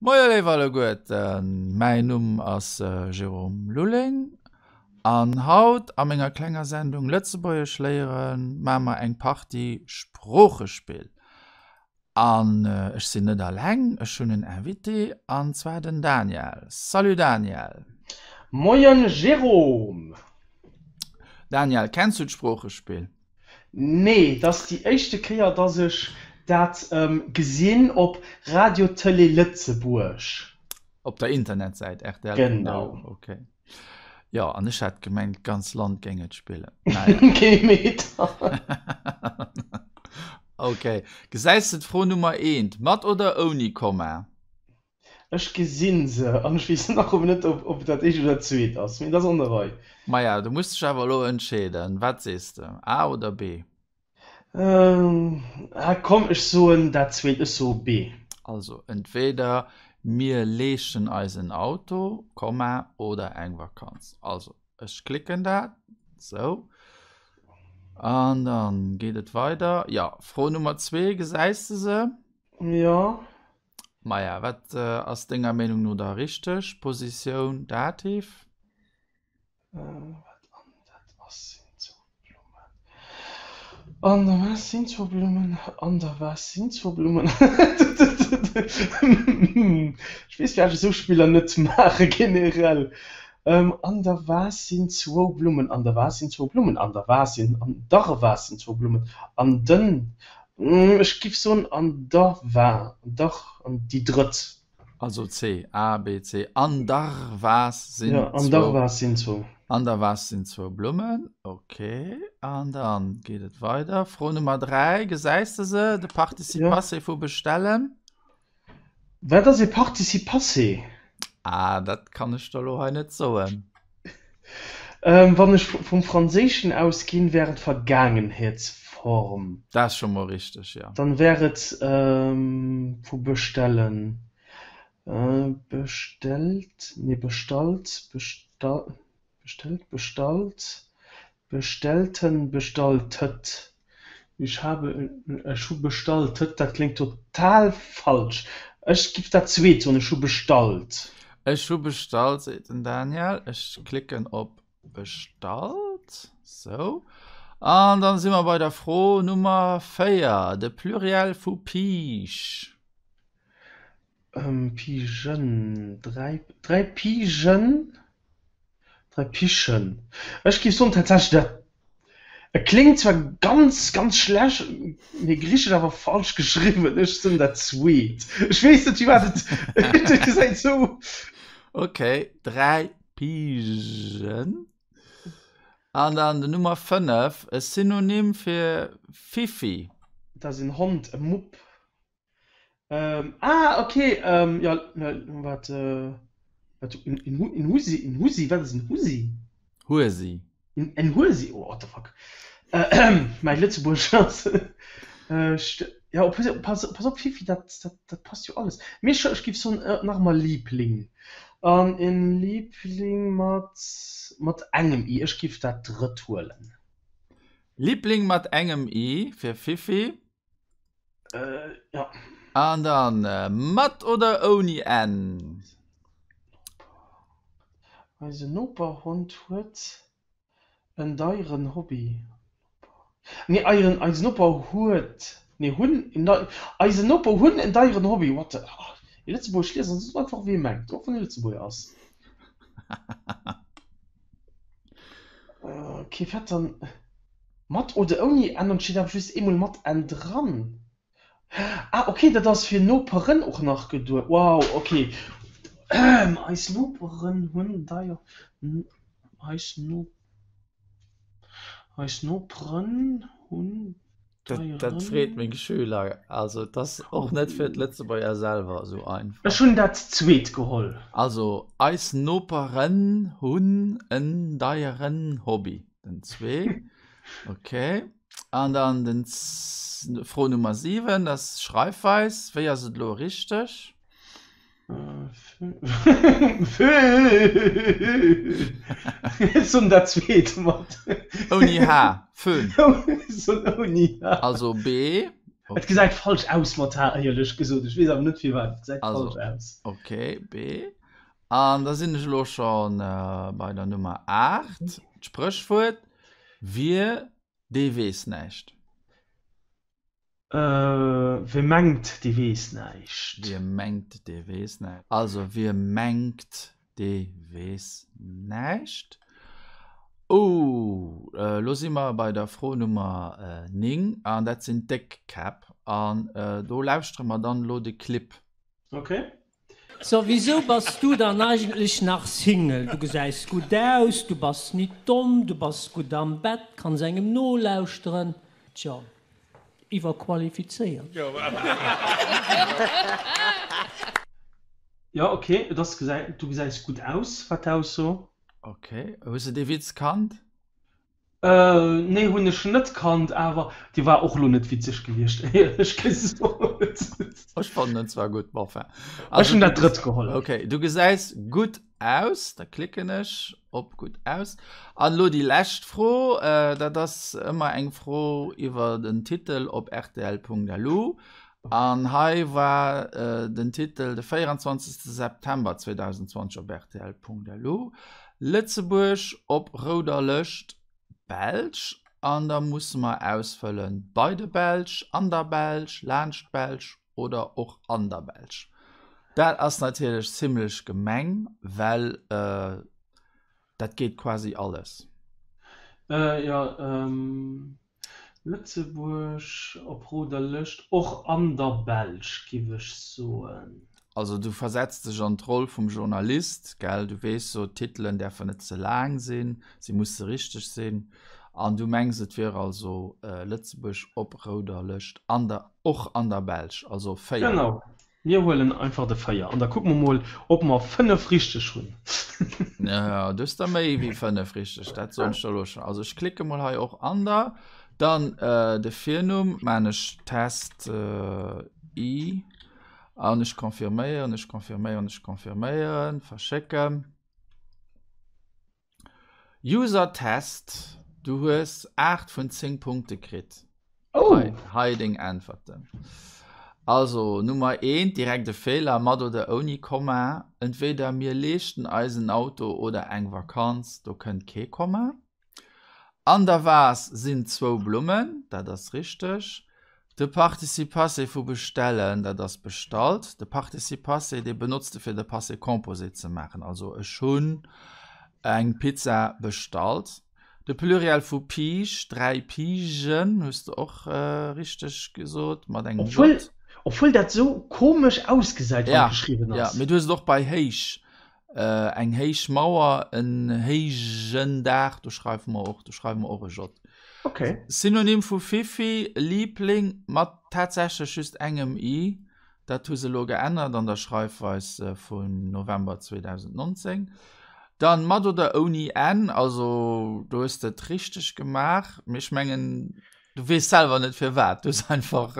Moie léif alleguerten, mäin Numm ass Jérôme Lulling an haut a menger klenger Sendung Lëtzebuergesch léieren maache mer eng Partie Sproochespill. An ech sinn net alleng, ech hunn en Invité an zwar den Daniel. Salut Daniel! Moien Jérôme! Daniel, kenns du d'Sproochespill? Nee, et ass déi éischte Kéier, dass ech dat gesinn op Radio Télé Lëtzebuerg. Op der Internetsäit rtl.lu? Genau. Ok. Jo, an ech hat gemengt, d'ganz Land géing et spillen. Naja. Kee Meter. Ok. Gesäis de d'Fro Nummer eent, mat oder ouni Komma? Ech gesinn se an ech weess nach ëmmer net, ob et dat éischt oder dat zweet ass, mee et ass an der Rei. Maja, du muss dech awer elo entscheeden. Wat sees de, A oder B? Ah komm, ech soen dat zweet, ech soe B. Also entweder mir leeschten eis en Auto, Komma, oder eng Vakanz. Also ech klicken dat, sou, an dann geet et weider. Jo, Fro Nummer zwee, gesäis de se? Jo. Maja, wat ass denger Meenung no da richteg? Positioun Dativ? Wat an dat ass sinn zwou Blummen. An der Vase sinn zwou Blummen. An der Vase sinn zwou Blummen. Ech weess firwat ech esou Spiller net maache generell. An der Vase sinn zwou Blummen. An der Vase sinn zwou Blummen. An der Vase sinn an der Vase sinn zwou Blummen. An den Ech giff soen an der war dach an déi drëtt. Also C, A, B, C, an der Vase sinn Jo, an der Vase sinn zwou. An der Vase sinn zwou Blummen, ok. An dann geet et weider. Fro Nummer 3, gesäis de se, de Participe passé vu bestellen? Wat ass e Participe passé? Ah, dat kann ech der elo hei net soen. Wann ech vum Franséischen ausginn, wär et Vergaangenheetsform. Dat ass scho mol richteg, jo. Dann wär et vu bestellen, bestellt, nee bestallt, bestellt, bestallt, Bestellten, bestalltet, ich habe, ech hu bestalltet, dat kléngt total falsch. Ech giff dat zweet soen, ech hu bestallt. Ech hu bestallt, seet den Daniel. Ech klicken op bestallt. Sou. An dann si mer bei der Fro Nummer 4, de Pluriel vu Piisch. Piigen, 3, 3 Piigen. 3 Pichen. Ech géif soen tatsächlech dat et kléngt zwar ganz ganz schlecht, mee richteg awer falsch geschriwwen. Ech soen dat zweet. Ech weess net firwat et et gesäit esou. Ok, 3 Pigen. An dann den Nummer 5, e Synonym fir Fifi. Dat ass en Hond, e Mupp. Ah ok, jo wat wat en Husi, en Husi, wat ass en Husi? Huesi. En Huesi, oh what the fuck. Mäi Lëtzebuergesch ass jo pass pass op Fifi, dat dat dat passt jo alles. Mee ech ech géif soen nach emol Liebling an en Liebling mat mat engem i, ech géif dat drëtt huelen. Liebling mat engem i fir Fifi. Äh, ja. An dann äh, mat oder ouni N? Eise Noperhond huet en deieren Hobby. Nee, eieren, eise Noper huet, nee, hunn en dei, eise Noper hunn en deieren Hobby. What the, oh, ee Lëtzebuergesch liesen ass esou einfach wéi ee mengt, och wann ee Lëtzebuerger ass. Okay, wat dann? Mat oder ouni N an steet awer just eemol mat N dran. Ah ok, dat ass fir Noperen och nach geduet. Wow, ok. Eis Noperen hunn deier, eis No, eis Noperen hunn Dat, dat freet meng Schüler. Also et ass och net fir d'Lëtzebuerger selwer esou einfach. Ech hunn dat zweet geholl. Also eis Noperen hunn en deieren Hobby. Den zwee. Okay. An dann den Fro Nummer 7, dat ass Schreifweis. Wéi ass et elo richteg? Ech soen dat zweet mat. Ouni H, Föhn. Ech soen ouni H. Also B. Okay. Et gesäit falsch aus mat H, éierlech gesot. Ech weess awer net firwat. Et gesäit falsch aus. Okay, B. An da sinn ech elo schonn bei der Nummer 8, d'Spréchwuert, Wie, dee weess näischt. Wie mengt, dee weess näischt. Wie mengt, dee weess näischt. Also, wie mengt, dee weess näischt. Oh, elo si mer bei der Fro Nummer 9 an dat sinn d'Déckkäpp. An do lauschtere mer dann elo de Clip. Okay. So, wisou bass du dann eigentlech nach Single? Du gesäis gutt aus, du bass nit domm, du bass gutt am Bett, kanns engem nolauschteren. Tjo, iwwerqualifizéiert. Jo, ok, et ass du gesäis gutt aus, war d'Ausso. Ok, hues de dee Witz kannt? Nee hunn ech net kannt, awer déi war och lo net witzeg gewiescht éierlech gesot. Ech fannen en zwar gutt, ma enfin. Ech hunn dat drëtt geholl. Ok, du gesäis gutt aus, da klicken ech op gutt aus. An elo déi lescht Fro, dat ass ëmmer eng Fro iwwer den Titel op rtl.lu. An hei war den Titel de 24 September 2020 op rtl.lu, Lëtzebuerg op rouder Lëscht, Belsch. An da musse mer ausfëllen, bei de Belsch, an der Belsch, laanscht d'Belsch oder och an der Belsch. Dat ass natierlech zimmlech gemeng, well dat geet quasi alles. Jo. Lëtzebuerg op rouder Lëscht, och an der Belsch, giff ech soen. Also du versetz dech an d'Roll vum Journalist, gell, du weess jo, d'Titelen däerfen net ze laang sinn, se musse richteg sinn, an du mengs et wier also Lëtzebuerg op rouder Lëscht an der, och an der Belsch, also 4. Genau. Mir huelen einfach de 4 an da kucke mer mol, ob mer 5 richteg hunn. Ja, du hues der méi wéi 5 richteg, dat soen ech der elo schonn. Also ech klicke mol hei och an der. Dann de Virnumm maan ech Test I an ech confirméieren, ech confirméieren, ech confirméieren, verschécken. User Test, du hues 8 vun 10 Punkte kritt. Oh. Hei, hei deng Äntwerten. Also Nummer 1, direkt e Feeler, mat oder ouni Komma. Entweder mir leeschten eis en Auto oder eng Vakanz, do kënnt kee Komma. An der Vase sinn zwou Blummen, dat ass richteg. De Participe passé vu bestellen, dat ass bestallt. De Participe passé, dee benotzt de fir de Passé composé ze maachen, also ech hunn eng Pizza bestallt. De Pluriel vu Pige, 3 Pigen, hues de och richteg gesot, mat engem J. Obwuel dat sou komesch ausgesäit, wann et geschriwwen ass. Jo, mee du hues et och bei héich. Eng héich Mauer, en héijen Daach, do schreiwe mer och, do schreiwe mer och e J. Okay. Synonym vu Fifi, Liebling, mat tatsächlech just engem i. Dat hu se elo geännert an der Schreifweis vun November 2019. Dann mat oder ouni n, also do hues de et richteg gemaach, mee ech mengen, du weess selwer net firwat, du hues einfach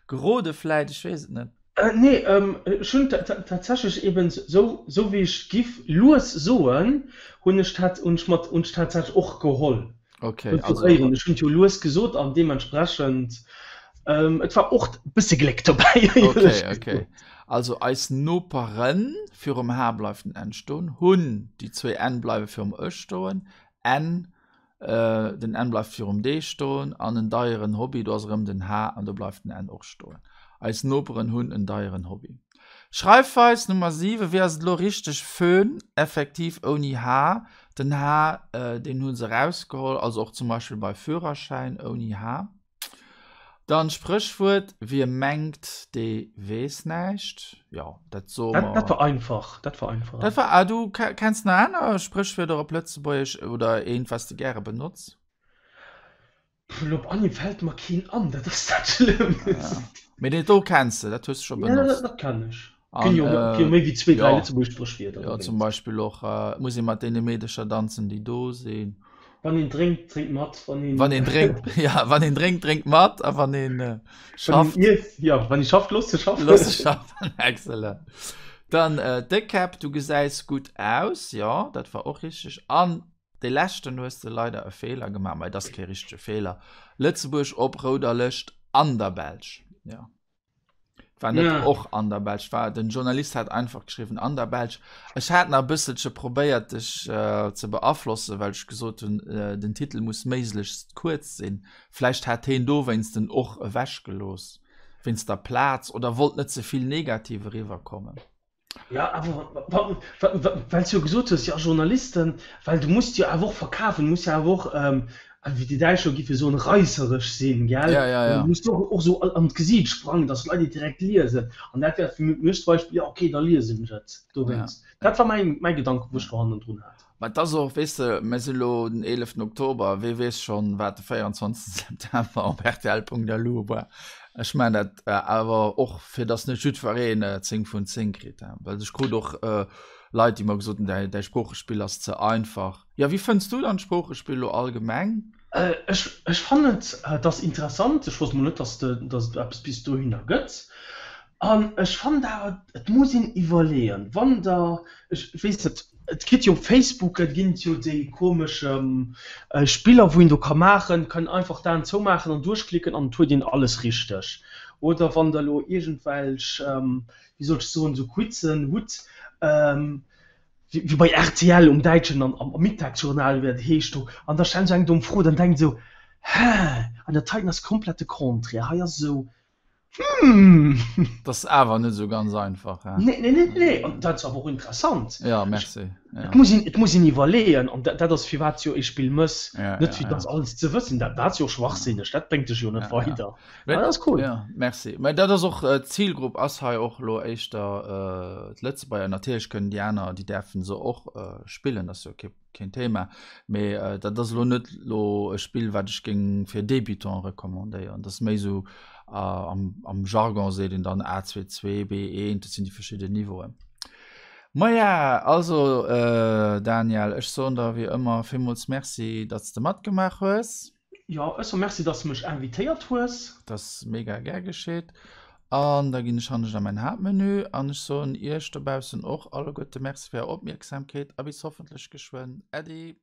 gerode vläit, ech weess et net. Nee, ech hunn tatsächlech eben, sou wéi ech giff lues soen, hunn ech hunn ech mat hunn ech tatsächlech och geholl. Okay, also. Ech hunn et jo lues gesot an deementsprechend, et war och e bësse Gléck dobäi. Okay, okay. Also eis Noperen, virum H bleift en N stoen, hunn, déi zwéi N bleiwe virum Ë stoen, N Den N bleift virum D stoen an en deieren Hobby, do ass erëm den H an do bleift den N och stoen. Eis Noperen hunn en deieren Hobby. Schreifweis Nummer 7, wéi ass et elo richteg? Föhn, effektiv ouni H. Den H, deen hu se erausgeholl, also och zum Beispill bei Führerschäin ouni H. Dann d'Spréchwuert, Wie mengt, dee weess näischt. Jo, dat soe mer. Dat war einfach, dat war einfach. Dat war, ah, du kenns nach aner Spréchwierder op Lëtzebuergesch oder eent, wat s de gäre benotz? Puh, elo op Anhieb fält mer keen an, dat ass dat Schlëmmst. Mee dat do kenns de, dat hues de scho benotzt. Ja, dat kenn ech. Ginn jo jo méi wéi zwee, dräi lëtzebuergesch Spréchwierder. Jo, zum Beispill och, et muss ee mat deene Meedercher danzen, déi do sinn. Wann een drénkt, drénkt mat, wann een. Wann een drénkt, ja, wann een drénkt, drénkt mat a wann een schafft. Wann een iesst, jo, wann ee schafft, loosst se schaffen. Loosst se schaffen, excellent. Dann Déckkäpp, du gesäis gutt aus, jo, dat war och richteg. An dee leschten hues de leider e Feeler gemaach, mä et ass kee richtege Feeler, Lëtzebuerg op rouder Lëscht an der Belsch. Ja. War net ja. och an der Belsch war den Journalist hat einfach geschrieben an der Belsch. Ech hat nach bësselche probéiert dech äh, ze beaflossen, well ech gesot hunn äh, den Titel muss méiglechst kuerz sinn. Vläicht hat heen dowéinst den och ewech gelooss wéinst der Plaz oder wollt net ze vill negativ eriwwerkommen. Ja, awer well s jo gesot hues, jo Journalisten, well du muss jo awer och verkafen, du muss jo awer och, wéi déi Däitsch elo giffe soen, reisseresch sinn, gell? Ja, ja, ja. Du muss och och esou an d'Gesiit sprangen, datt d'Leit et direkt liesen. An dat wär fir mech zum Beispill, jo okay, da liesen ech et dowéinst. Dat war mäin, mäi Gedanken, wou ech do hannendrun hat. Mä et ass och, weess de, mir si lo den 11 Oktober, wee weess schonn, wat de 24 September op rtl.lu war. Ech man dat awer och, fir datt net jiddwereen 10 vun 10 kritt. Well ech krut och Leit, déi mer gesot hunn, däi, däi Sproochespill ass ze einfach. Jo, wéi fënns du dann d'Sproochespill lo allgemeng? Ech, ech fannen et, et ass interessant. Ech wosst mol net, datt de, datt et eppes bis dohinner gëtt. An ech fannen awer, et muss een iwwerleeën, wann der, ech weess net, et kritt jo op Facebook, et ginn et jo déi komesch Spiller, wou een do ka maachen, kann einfach d'Aen zoumaachen an duerchklicken an et huet een alles richteg. Oder wann der elo iergendwelch, wéi soll ech soen, esou Quizen hutt, wéi bei rtl um Däitschen am Mittagsjournal, wéi dat heescht do, an da stellen se eng domm Fro, dann denkt een esou, hä, an dat heiten ass komplett de Contraire, hei ass esou, Hmm. Das ass awer net esou ganz einfach. Ja. Nee, nee, nee, nee. An dat ass awer och interessant. Ja, merci. Ja. Et muss een, et muss een iwwerleeën, an dat, dat ass firwat jo ee Spill mëss. Ja, net fir ja, ja. alles ze wëssen, dat, dat ass jo schwachsinneg, dat bréngt dech jo net ja, weider. Ja. Dat ass cool. Ja, merci. Mä dat ass och, äh, d'Zilgrupp ass hei och lo éischter äh, d'Lëtzebuerger. Natierlech kënnen déi aner, déi däerfen se och äh, spillen, dat ass jo kee Keen Thema, mee dat ass elo net elo e Spill wat ech géing fir Débutant recommandéieren. Dat ass méi esou am am Jargon seet een dann A22, B1, dat sinn déi verschidden Niveauen. Maja, also Daniel, ech soen der wéi ëmmer villmools Merci, datt s de matgemaach hues. Jo, ech soe Merci, dass de mech invitéiert hues. Dat ass mega gär geschitt. An da ginn ech hannescht a mäin Haaptmenü an ech soen iech dobaussen och alleguerte Merci fir är Opmierksamkeet a bis hoffentlech geschwënn. Äddi!